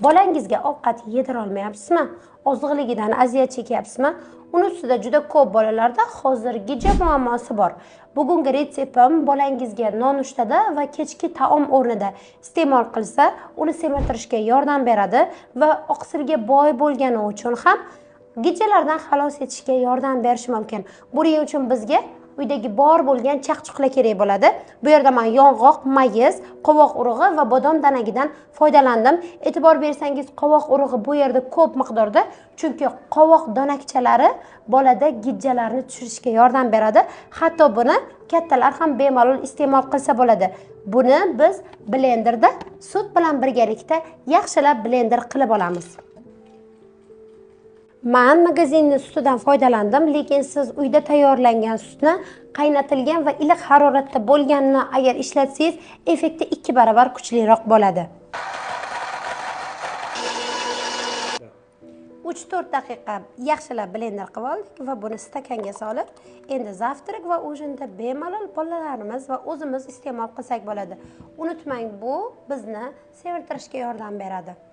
Bolangizga ovqat yedira olmayapsizmi? Oziqligidan aziyat chekyapsizmi? Uni ustida juda ko'p bolalarda hozir gijja muammosi bor. Bugungi retseptim bolangizga nonushtada va kechki taom o'rnida iste'mol qilsa, uni semirtirishga yordam beradi va oqsilga boy bo'lgani uchun ham gijjalardan xalos etishga yordam berishi mumkin. Buning uchun bizga uydagi bor bo'lgan chaqchuqlar kerak bo'ladi. Bu yerda men yong'oq, mayiz, qovoq urug'i va bodom danagidan foydalandim. E'tibor bersangiz, qovoq urug'i bu yerda ko'p miqdorda, chunki qovoq donakchalari bolada gijjalarni tushirishga yordam beradi. Hatto buni kattalar ham bemalol iste'mol qilsa bo'ladi. Buni biz blenderda sut bilan birgalikda yaxshilab blender qilib olamiz. Men magazinni sutidan foydalandim, lekin siz uyda tayyorlangan sutni qaynatilgan va iliq haroratda bo'lganini agar ishlatsangiz, effekti 2 barobar kuchliroq bo'ladi. 3-4 daqiqa yaxshilab blender qilib oldik va buni stakanga solib, endi zavtrak va ujinda bemalol bolalarimiz va o'zimiz iste'mol qilsak bo'ladi. Unutmang, bu bizni semirtirishga yordam beradi.